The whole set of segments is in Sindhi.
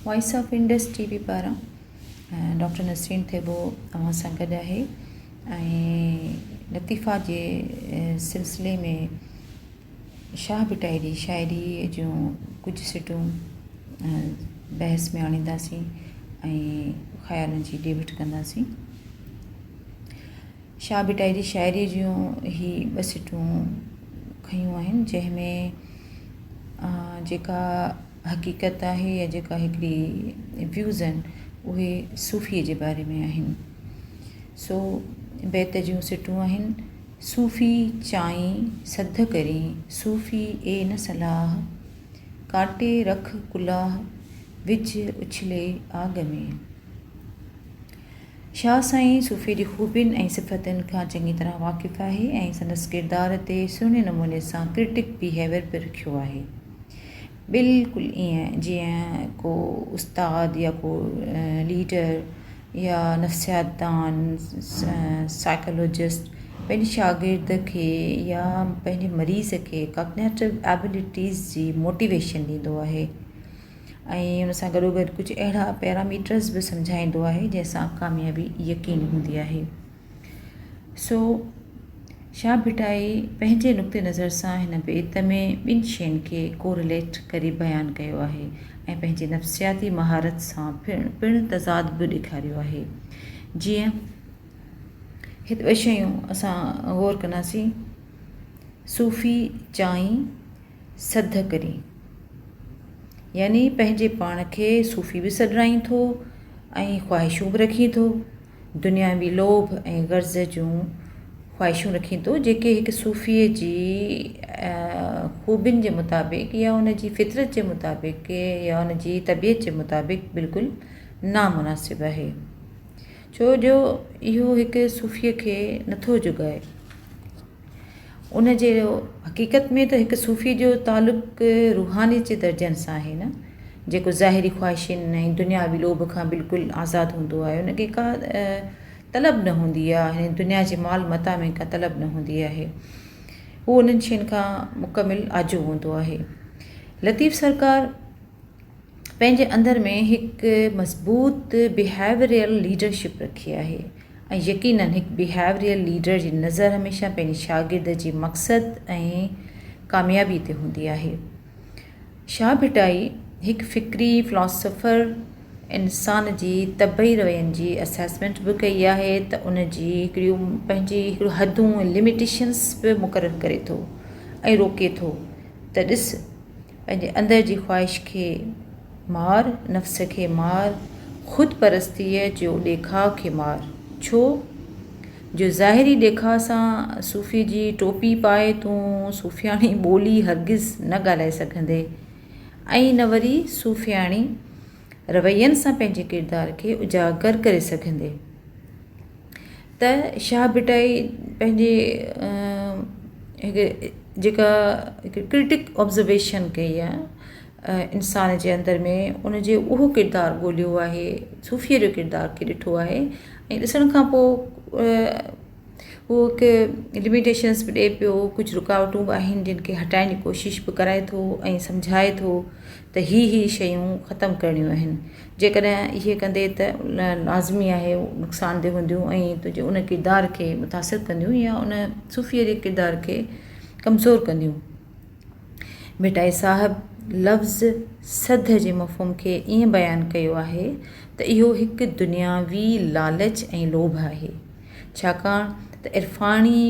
Voice of Indus T V پاران ڊاڪٽر نسرين ٿيٻو اوهان سان گڏ آهي ۽ لطيفه جي سلسلي ۾ شاهه ڀٽائي جي شاعريء جون ڪجهه سٽون بحث ۾ آڻينداسين ۽ خيالن جي ڏي وٺ ڪنداسين. شاهه ڀٽائي جي شاعريء جون هي ٻه سٽون کنيون آهن جنهن ۾ جيڪا حقيقت آهي يا جيڪا هڪڙي ويوز آهن اهي صوفيء جي باري ۾ آهن. سو بيت جون سٽون آهن. صوفي چائين سڌ ڪرين، صوفي اي نه صلاح، ڪاٽي رک ڪلاهه، وجهه اڇلي آڳ ۾. شاهه سائين صوفي جي خوبين ۽ صفتن کان چڱي طرح واقف آهي ۽ سندس ڪردار تي سهڻي نموني سان ڪرٽڪ بيهيويئر به رکيو آهي. بلڪل ائين جيئن ڪو استاد يا ڪو ليڊر يا نفسيات دان، سائيڪالاجسٽ، پنهنجي شاگرد کي يا پنهنجي مريض کي ڪاگنيٽو ايبلٽيز جي موٽيويشن ڏيندو آهي ۽ ان سان گڏو گڏ ڪجهه اهڙا پيراميٽرز به سمجهائيندو آهي جنهن سان ڪاميابي يقيني هوندي آهي. سو شاهه ڀٽائي پنهنجي نقطي نظر سان هن بيت ۾ ٻن شين کي ڪورليٽ ڪري بيان ڪيو آهي ۽ پنهنجي نفسياتي مهارت سان پڻ تضاد به ڏيکاريو آهي. جيئن هت ٻه شيون اسان غور ڪنداسين، صوفي چائين سڌ ڪرين يعني پنهنجي پاڻ کي صوفي به سڏرائين ٿو ۽ خواهشون به رکين ٿو. دنياوي لوڀ ۽ غرض جون خواهشون رکين ٿو، جيڪي هڪ صوفيء جي خوبين جي مطابق يا ان جي فطرت جي مطابق يا ان جي طبيعت جي مطابق بلڪل نامناسب آهي. ڇو جو اهو هڪ صوفيء کي نٿو جڳائي. ان جي حقيقت ۾ ته هڪ صوفي جو تعلق روحانيت جي درجن سان آهي نه جيڪو ظاهري خواهشن ۽ دنياوي لوڀ کان بلڪل آزاد هوندو آهي ان کي ڪا طلب نه هوندي آهي هن دنيا جي مال متاع ۾ ڪا طلب نه هوندي آهي هو انهن شين کان مڪمل آجو هوندو آهي لطيف سرڪار پنهنجي اندر ۾ هڪ مضبوط بيهيوريل ليڊرشپ رکي آهي ۽ يقينن هڪ بيهيوريل ليڊر جي نظر هميشه پنهنجي شاگرد جي مقصد ۽ ڪاميابي تي هوندي آهي. شاهه ڀٽائي هڪ فڪري فلاسافر انسان جي طبعي روين جي اسيسمينٽ به ڪئي آهي ته ان جي هڪڙيون پنهنجي هڪڙيون حدون لميٽيشنس به مقرر ڪري ٿو ۽ روڪي ٿو ته ڏس پنهنجي اندر جي خواهش کي مار، نفس کي مار، خود پرستيء جو ڏيکاء کي مار. ڇو جو ظاهري ڏيکاء سان صوفيء جي ٽوپي پائي تون صوفياڻي ٻولي هرگز نه ڳالهائي سگهندين ۽ نه وري صوفياڻي روين سان پنهنجي ڪردار کي اجاگر ڪري سگهندين. ته شاهه ڀٽائي پنهنجي هڪ جيڪا هڪ ڪرٽڪ آبزرويشن ڪئي آهي انسان جي اندر ۾ ان جي اهو ڪردار ڳوليو آهي صوفيء جو ڪردار کي ڏٺو آهي ۽ ڏسڻ کان پوء هو هڪ لميٽيشنس به ڏئي پيو ڪجهه رڪاوٽون به آهن جن کي هٽائڻ جي ڪوشش به ڪرائي ٿو ۽ سمجهائي ٿو ته هي هي شيون ختم ڪرڻيون آهن جيڪڏهن اهي ڪندي ته لازمي آهي نقصان ده هونديون ۽ تنهنجي ان ڪردار کي متاثر ڪنديون يا ان صوفيء جي ڪردار کي ڪمزور ڪنديون. ڀٽائي صاحب لفظ سڌ جي مفهوم کي ائين بيان ڪيو آهي ته اهو هڪ دنياوي لالچ ۽ لوڀ آهي. ڇاڪاڻ ته عرفاني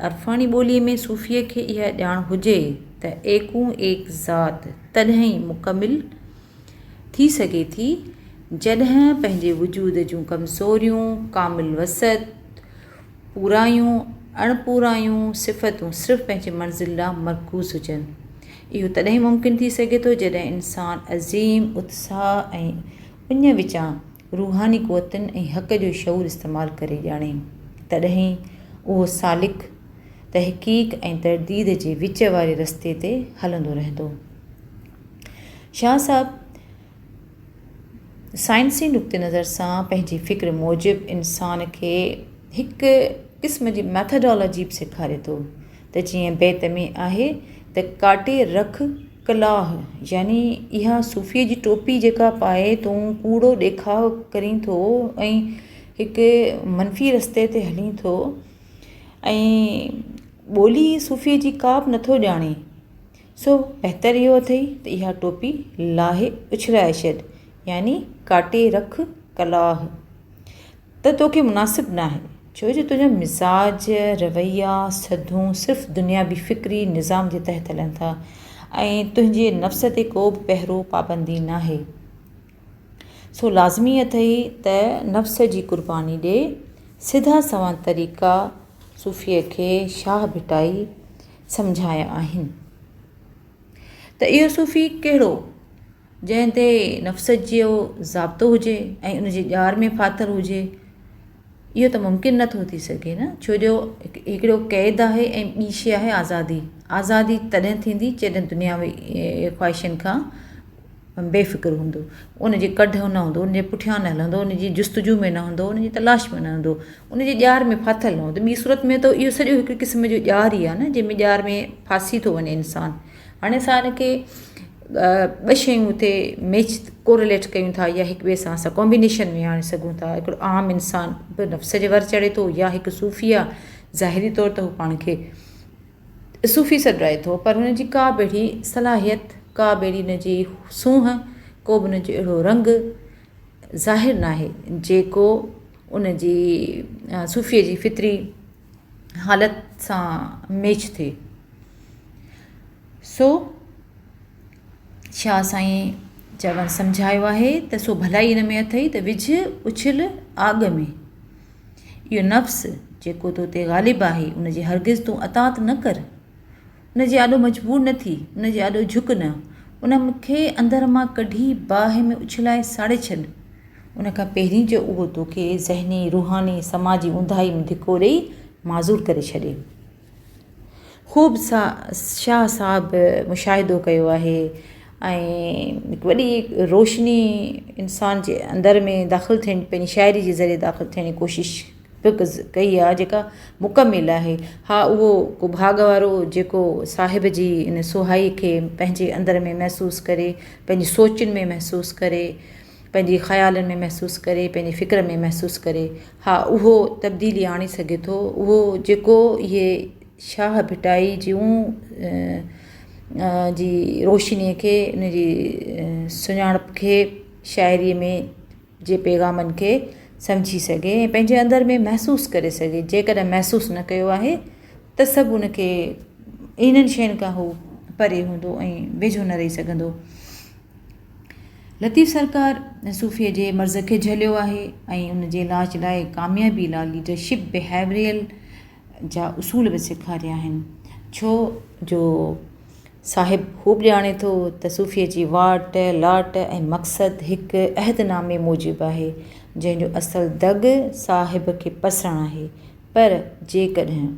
عرفاني ٻوليء ۾ صوفيء کي اها ڄاڻ هجي ته ايڪون ايڪ ذات تڏهن ئي مڪمل ٿي سگهي ٿي، جڏهن پنهنجي وجود جون ڪمزوريون، ڪامل وسعت، پورايون، اڻپورايون صفتون صرف پنهنجي منزل ڏانهن مرڪوز هجن. اهو تڏهن ئي ممڪن ٿي سگهي ٿو، جڏهن انسان عظيم اتساهه ۽ اڃ وچان روحاني قوتن ۽ حق جو شعور استعمال ڪري ڄاڻي، تڏهن ئي اهو سالڪ تحقيق ۽ ترديد جي وچ واري رستي تي هلندو رهندو. شاهه صاحب سائنسي نقطي نظر سان پنهنجي فڪر موجب انسان کي هڪ قسم جي ميٿاڊالاجي به سيکاري ٿو ته جيئن بيت ۾ آهي ته ڪاٽي رک ڪلاهه يعني اها صوفيء جي ٽوپي جيڪا پائي تون ڪوڙو ڏيکاء ڪرين ٿو ۽ هڪ منفي رستي تي هلين ٿو ۽ ٻولي صوفيء جي ڪا به نٿو ڄاڻين سو بهتر اهو اٿئي ته اها ٽوپي لاهي اڇلائي ڇڏ يعني ڪاٽي رک ڪلاهه. ته توکي مناسب ناهي، ڇو جو تنهنجا مزاج، رويا، سڌون صرف دنياوي فڪري نظام جي تحت هلن ٿا ۽ تنهنجي نفس تي ڪو به پهرو پابندي ناهي. سو لازمي اٿئي ته نفس جي قرباني ڏي. سڌا سنوان طريقا صوفيء کي شاهه ڀٽائي سمجهايا آهن. ته اهو صوفي ڪهڙو؟ جنهن تي نفس جو ضابطو هجي ۽ ان جي ڄار ۾ ڦاٿل هجي اهو ته ممڪن نٿو ٿي سگهي نه ڇو جو هڪڙو قيد آهي ۽ ٻي شيء آهي آزادي آزادي تڏهن ٿيندي جڏهن دنياوي خواهشن کان بي فڪر هوندو ان جي ڪڍ نه هوندو ان جي پٺيان نه هلندو ان جي جستجو ۾ نه هوندو ان جي تلاش ۾ نه هوندو ان جي ڄار ۾ ڦاٿل نه هوندو ٻي صورت ۾ ته اهو سڄو هڪ قسم جو ڄار ئي آهي نه جنهن ۾ ڄار ۾ ڦاسي ٿو وڃي انسان هاڻي اسان ان کي ٻه شيون اتي ميچ ڪورليٽ ڪيون ٿا يا هڪ ٻئي سان اسان ڪامبينيشن ۾ آڻي سگهون ٿا هڪڙو عام انسان به نفس جي ور چڙهي ٿو يا هڪ صوفي آهي ظاهري طور ته هو پاڻ کي صوفي سڏرائي ٿو پر هن جي ڪا به اهڙي صلاحيت ڪا به اهڙي هن جي سونهن ڪو به هن جو اهڙو رنگ ظاهر ناهي جيڪو ان جي صوفيء جي فطري حالت سان ميچ ٿئي. سو شاهه سائين چوڻ سمجهايو آهي ته سو ڀلائي ان ۾ اٿئي ته وجهه اڇل آڳ ۾. اهو نفس جيڪو تو تي غالب آهي ان جي هرگز تون اطاعت نه ڪر. ان جي آڏو مجبور نه ٿي، ان جي آڏو جهڪ نه. ان کي اندر مان ڪڍي باهه ۾ اڇلائي ساڙي ڇڏ. ان کان پهرين جو اهو توکي ذهني، روحاني، سماجي اونداهي ۾ ڌڪو ڏئي معذور ڪري ڇڏي. خوب شاهه صاحب مشاهدو ڪيو آهي ۽ هڪ وڏي روشني انسان جي اندر ۾ داخل ٿيڻ پنهنجي شاعري جي ذريعي داخل ٿيڻ جي ڪوشش به ڪئي آهي جيڪا مڪمل آهي ها اهو ڪو ڀاڳ وارو جيڪو صاحب جي ان سهائي کي پنهنجي اندر ۾ محسوس ڪري پنهنجي سوچن ۾ محسوس ڪري پنهنجي خيالن ۾ محسوس ڪري، پنهنجي فڪر ۾ محسوس ڪري، ها اهو تبديلي آڻي سگهي ٿو، اهو جيڪو اهي شاهه ڀٽائي جون جي روشنيء کي ان جي سڃاڻپ کي شاعريء ۾ جي پيغامن کي سمجهي سگهي ۽ پنهنجي اندر ۾ محسوس ڪري سگهي، جيڪڏهن محسوس نه ڪيو آهي ته سڀ ان کي انهن شين کان هو پري هوندو ۽ ويجهو نه رهي سگهندو. لطيف سرڪار صوفيء جي مرض کي جهليو آهي ۽ ان جي علاج لاء ڪاميابي لاء ليڊرشپ بيهيوريل جا اصول به سيکاريا آهن ڇو جو صاحب خوب ڄاڻي ٿو ته صوفيء جي واٽ، لاٽ ۽ مقصد هڪ عهد نامي موجب آهي جنهن جو اصل دڳ صاحب کي پسڻ آهي پر جيڪڏهن.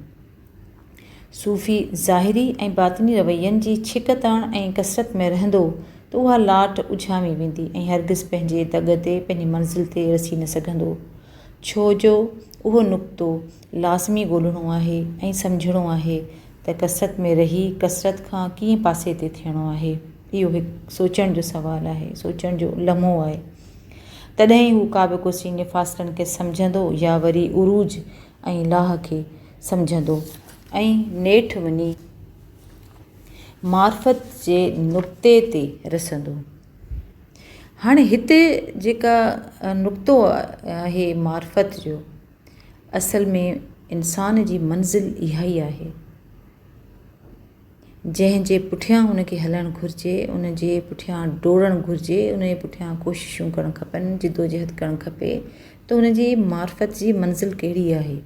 صوفي ظاهري ۽ باطني روين جي ڇڪ تاڻ ۽ ڪسرت ۾ رهندو ته اها لاٽ اجهامي ويندي ۽ هرگز پنهنجي دڳ تي، پنهنجي منزل تي رسي نه سگهندو. ڇو جو اهو نقطو لازمي ڳولڻو آهي ۽ سمجهڻو آهي ته ڪسرت ۾ رهي ڪسرت کان ڪيئن پاسي تي ٿيڻو آهي. اهو هڪ سوچڻ جو سوال آهي، سوچڻ جو لمحو آهي. تڏهن ئي هو قاب قوسين جي فاصلن کي سمجهندو يا وري عروج ۽ لاهه کي سمجهندو ۽ نيٺ وڃي معرفت جي نقطي تي رسندو. هاڻي هتي جيڪا نقطو آهي معرفت جو اصل ۾ انسان جي منزل اها ئي آهي. جنهن جي پٺيان هن کي هلڻ گهرجي، ان جي پٺيان ڊوڙڻ گهرجي، ان جي پٺيان ڪوششون ڪرڻ کپن، جدوجهد ڪرڻ کپي ته هن جي معرفت جي منزل ڪهڙي آهي.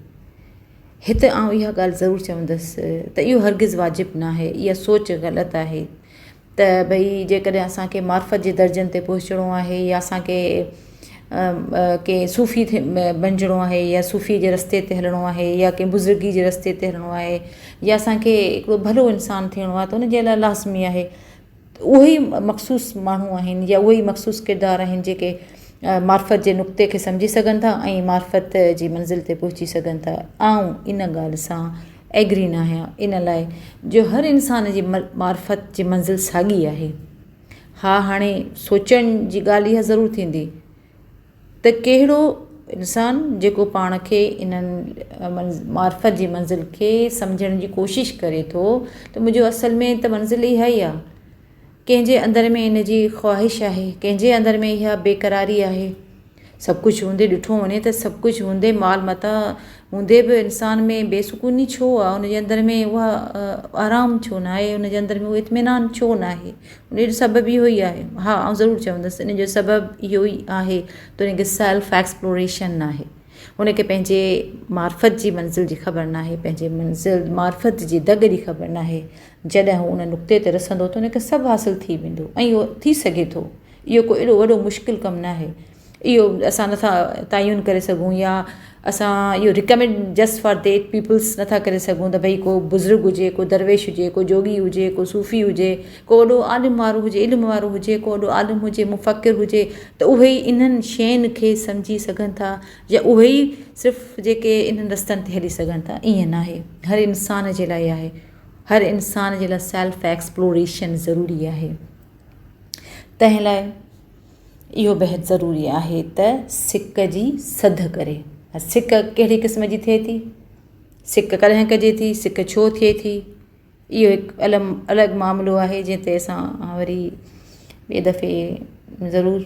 هت آئون اها ڳالهه ضرور چوندس ته اهو هرگز واجب ناهي، اها سوچ غلط آهي ته ڀئي جيڪڏهن اسان کي معرفت جي درجن تي پهچڻو آهي يا اسان کي ڪنهن صوفي بنجڻو آهي يا صوفي جي رستي تي هلڻو آهي يا ڪنهن بزرگي جي رستي تي هلڻو آهي يا اسان کي هڪڙو ڀلو انسان ٿيڻو آهي ته ان جي لاء لازمي آهي اهي ئي مخصوص ماڻهو آهن يا اهي ئي مخصوص ڪردار آهن جيڪي معرفت جي نقطي کي سمجهي سگهن ٿا ۽ معرفت جي منزل تي پهچي سگهن ٿا آئون ان ڳالهه سان ايگري نه آهيان ان لاء جو هر انسان جي معرفت جي منزل ساڳي آهي. ها هاڻي سوچڻ جي ڳالهه اها ضرور ٿيندي ته ڪهڙو انسان جيڪو پاڻ کي انهن معرفت جي منزل کي سمجهڻ جي ڪوشش ڪري ٿو ته منهنجو اصل ۾ ته منزل اها ئي آهي. ڪنهن جي اندر ۾ ان جي خواهش آهي، ڪنهن جي اندر ۾ اها بيقراري آهي. سڀ ڪجهه هوندي ڏٺو وڃي ته سڀ ڪجهه هوندي مال متاع هوندي به انسان ۾ بي سڪوني ڇو آهي ان جي اندر ۾ اها آرام ڇو نه آهي ان جي اندر ۾ اهو اطمينان ڇو نه آهي ان جو سبب اهو ئي آهي ها آئون ضرور چوندس ان جو سبب اهو ئي آهي ته ان کي سيلف ايڪسپلوريشن نه آهي ان کي پنهنجي معرفت جي منزل جي خبر نه آهي پنهنجي منزل معرفت جي دڳ جي خبر نه آهي جڏهن هو ان نقطي تي رسندو ته ان کي سڀ حاصل ٿي ويندو ۽ اهو ٿي سگهي ٿو اهو ڪو ايڏو وڏو مشڪل ڪم ناهي. اهو اسان نٿا تعين ڪري سگهون يا اسان اهو recommend just for that peoples نٿا ڪري سگهون ته ڀئي ڪو بزرگ هجي ڪو درويش هجي ڪو جوڳي هجي ڪو صوفي هجي ڪو وڏو عالم وارو هجي علم وارو هجي ڪو وڏو عالم هجي مفڪر هجي ته اهي ئي انهن شين کي سمجهي سگهن ٿا يا اهي ئي صرف جيڪي انهن رستن تي هلي سگهن ٿا ائين ناهي هر انسان جي لاء آهي هر انسان جي لاء سيلف ايڪسپلوريشن ضروري آهي. تنهن لاء اهو بيحد ضروري آهي ته سڪ جي سڌ ڪري. سڪ ڪهڙي قسم جي ٿئي ٿي؟ سڪ ڪڏهن ڪجي ٿي؟ سڪ ڇو ٿئي ٿي؟ اهو هڪ الڳ معاملو آهي جنهن تي اسان وري ٻئي دفعي ضرور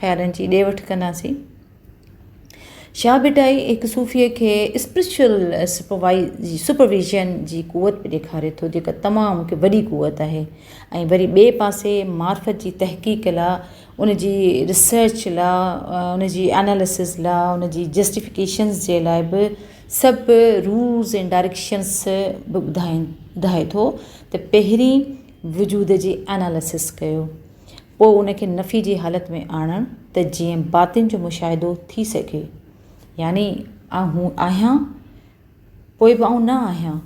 خيالن جي ڏي وٺ ڪنداسين. شاهه ڀٽائي هڪ صوفيء کي اسپرچوئل سپرويزن جي قوت به ڏيکاري ٿو جيڪا تمام هڪ وڏي قوت آهي ۽ وري ٻئي پاسي معرفت جي تحقيق لاء ان جي ريسرچ لاء ان جي اناليسز لاء ان جي جسٽيفڪيشنز جي لاء به سڀ رولز اينڊ ڊائريڪشنز به ٻڌائين ٻڌائي ٿو ته پهرين وجود جي اناليسز ڪيو پوء ان کي نفي جي حالت ۾ آڻڻ ته جيئن باطن جو مشاهدو ٿي سگهي. يعني آئون آهيان پوء به آئون نه آهيان.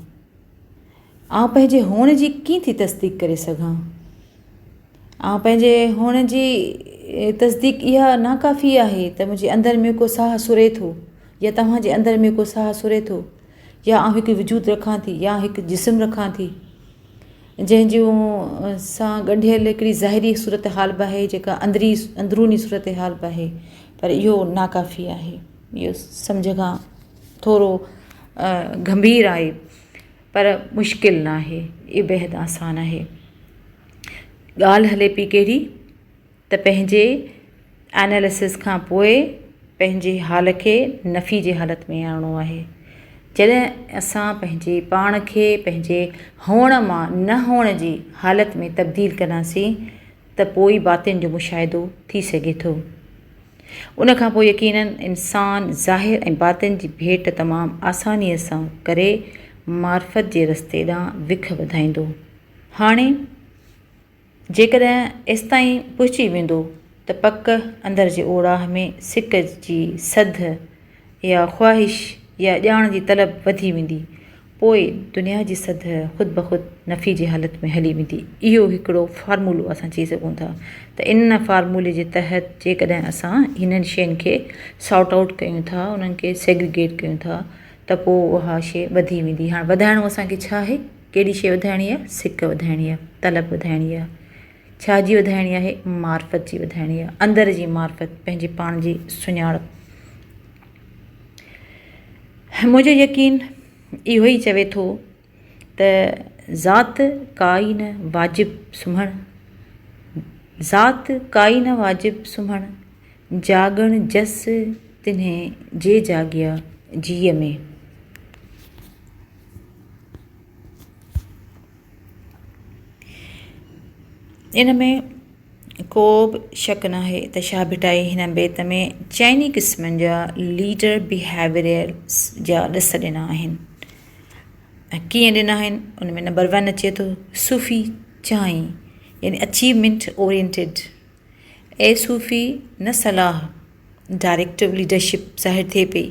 آئون پنهنجي هئڻ جي ڪيئن ٿي تصديق ڪري سگهان؟ آئون پنهنجي هئڻ جي تصديق اها ناڪافي آهي ته منهنجي اندر ۾ ڪو ساهه سري ٿو يا توهان جي اندر ۾ ڪو ساهه سري ٿو يا آئون هڪ وجود رکان ٿي يا هڪ جسم رکان ٿي. جنهن جون سان ڳنڍيل هڪڙي ظاهري صورتحال به آهي جيڪا اندري اندروني صورتحال به آهي پر اهو ناڪافي آهي اهو سمجهه کان ٿورو گنڀير آهي پر مشڪل نه آهي اهو بيحد آسان آهي ڳالهه هلي پئي ڪهڙي ته پنهنجي اناليسس کان پوء پنهنجي حال کي نفي جي حالت ۾ آڻڻو آهي. جڏهن اسان پنهنجي پاڻ کي پنهنجي هئڻ مان نه هئڻ جي حالت ۾ تبديل ڪنداسين ته پوء ئي باطن جو مشاهدو ٿي سگهي ٿو. ان کان پوء يقيناً انسان ظاهر ۽ باطن جي ڀيٽ تمام آسانيء سان ڪري معرفت جي رستي ڏانهن وک وڌائيندو. هاڻي. جيڪڏهن ايستائين پهچي ويندو ته پڪ اندر جي اوڙاهه ۾ سڪ جي سڌ يا خواهش يا ڄاڻ جي طلب وڌي ويندي. پوء دنيا جي سڌ خود بخود نفي جي حالت ۾ هلي ويندي. اهو هڪڙو فارمولو اسان چئي سگهون ٿا ته ان فارمولي جي تحت جيڪڏهن اسان هنن شين کي سارٽ آئوٽ ڪيون ٿا، انهن کي سيگريگيٽ ڪيون ٿا ته پوء اها شيء وڌي ويندي. هاڻ وڌائڻو اسان کي ڇا آهي؟ ڪهڙي شيء وڌائڻي آهي؟ سڪ وڌائڻي آهي، طلب وڌائڻي آهي. ڇا جي وڌائڻي آهي؟ معرفت جي وڌائڻي آهي، اندر جي معرفت، پنهنجي پاڻ جي سڃاڻپ. منهنجو يقين اهو ئي چوي ٿو ته ذات ڪائي نه واجب سمهڻ، ذات ڪائي نه واجب سمهڻ، جاڳڻ جس تنهين جي جاڳيا جيء ۾. ان ۾ ڪو به شڪ ناهي ته شاهه ڀٽائي هن بيت ۾ چئني قسمن جا ليڊر بيهيويئرس جا ڏس ڏنا آهن ۽ ڪيئن ڏنا آهن ان ۾ نمبر ون اچي ٿو صوفي چاهين يعني اچيومينٽ اورينٽيڊ اي صوفي نه صلاح ڊائريڪٽو ليڊرشپ ظاهر ٿئي پئي،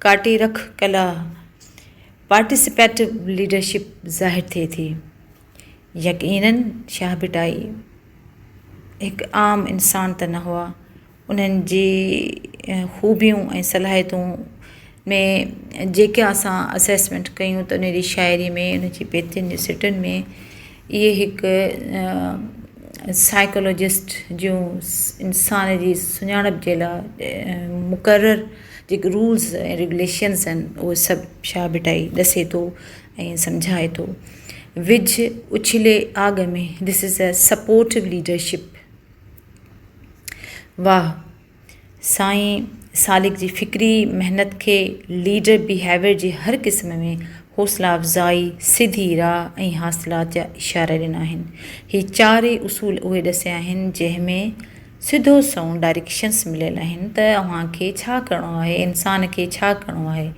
ڪاٽي رک ڪلاهه، پارٽيسپيٽو ليڊرشپ ظاهر ٿئي ٿي. يقينن شاهه ڀٽائي هڪ عام انسان ته نه هئا، انهن جي خوبيون ۽ صلاحيتون ۾ جيڪي اسان اسيسمينٽ ڪيون ته ان جي شاعري ۾ ان جي بيتن جي سٽن ۾ اهي هڪ سائيڪالاجسٽ جون انسان جي سڃاڻپ جي لاء مقرر جيڪي رولز ۽ ريگيوليشنز آهن اهي سڀ شاهه ڀٽائي ڏسي ٿو ۽ سمجهائي ٿو. وجهه اڇلي آڳ ۾، This is a supportive leadership. واهه سائين سالڪ جي فڪري محنت کي ليڊر بيهيويئر جي هر قسم ۾ حوصلا افزائي، سڌي راهه ۽ حاصلات جا اشارا ڏنا آهن. هي چارئي اصول اهي ڏسيا آهن جنهن ۾ سڌو سنئون ڊائريڪشنس مليل آهن ته اوهان کي ڇا ڪرڻو آهي، انسان کي ڇا ڪرڻو آهي.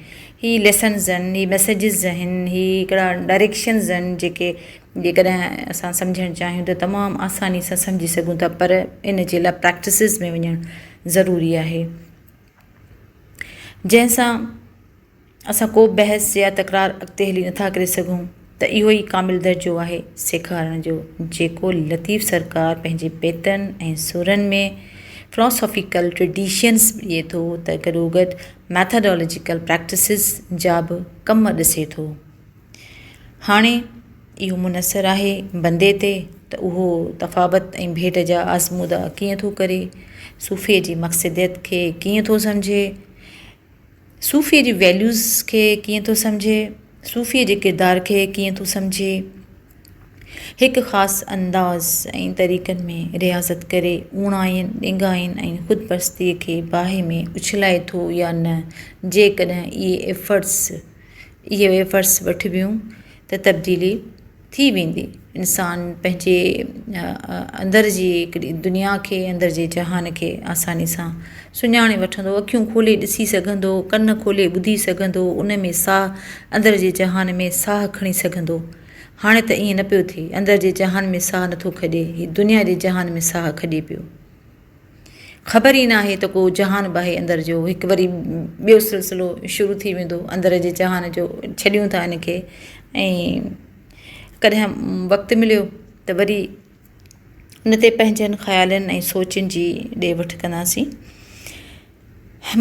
هي ليسنز آهن، هي ميسيجز آهن، هي هڪڙا ڊائريڪشنز آهن جيڪي جيڪڏهن اسان سمجهڻ چاهيون ته تمام آساني سان سمجهي سگهون ٿا پر ان جي لاء پريڪٽسز ۾ وڃڻ ضروري آهي جنهن سان اسان ڪو بحث يا تڪرار اڳتي هلي نٿا ڪري سگهون ته اهو ئي ڪامل درجو آهي سيکارڻ جو جيڪو لطيف سرڪار پنهنجي بيتن ۽ سرن ۾ فلاسافيڪل ٽريڊيشنس به ڏئي ٿو ته گڏوگڏ ميٿاڊالاجيڪل پريڪٽسز جا به ڪم ڏسي ٿو. هاڻي اهو منحصر آهي بندي تي ته اهو تفاوت ۽ ڀيٽ جا آزمودا ڪيئن ٿو ڪري، صوفيء جي مقصديت کي ڪيئن ٿو سمجهي، صوفيء جي ويليوز کي ڪيئن ٿو سمجهي، صوفيء جي ڪردار کي ڪيئن ٿو سمجهي. هڪ خاص انداز ۽ طريقن ۾ رياضت ڪري اوڻاين، ڏنگاين ۽ خود پرستيء کي باهه ۾ اڇلائي ٿو يا نه، جيڪڏهن اهي ايفرٽس اهي ايفرٽس وٺبيون ته تبديلي ٿي ويندي. انسان پنهنجي اندر جي هڪڙي دنيا کي اندر جي جهان کي آساني سان سڃاڻي وٺندو، اکيون کولي ڏسي سگهندو، ڪن کولي ٻڌي سگهندو، ان ۾ ساهه اندر جي جهان ۾ ساهه کڻي سگهندو. هاڻي ته ائين نه پيو ٿئي، اندر جي جهان ۾ ساهه نٿو کڄي، هي دنيا جي جهان ۾ ساهه کڄي پيو. خبر ئي ناهي ته ڪو جهان به آهي اندر جو هڪ وري ٻيو سلسلو شروع ٿي ويندو اندر جي جهان جو ڇڏيون ٿا ان کي ۽ ڪڏهن وقت مليو ته وري ان تي پنهنجن خيالن ۽ سوچن جي ڏي وٺ ڪنداسين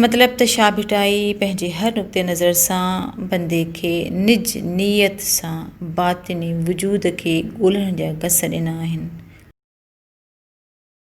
مطلب ته شاهه ڀٽائي پنهنجي هر نقطي نظر سان بندي کي نج نيت سان باطني وجود کي ڳولڻ جا گس ڏنا آهن.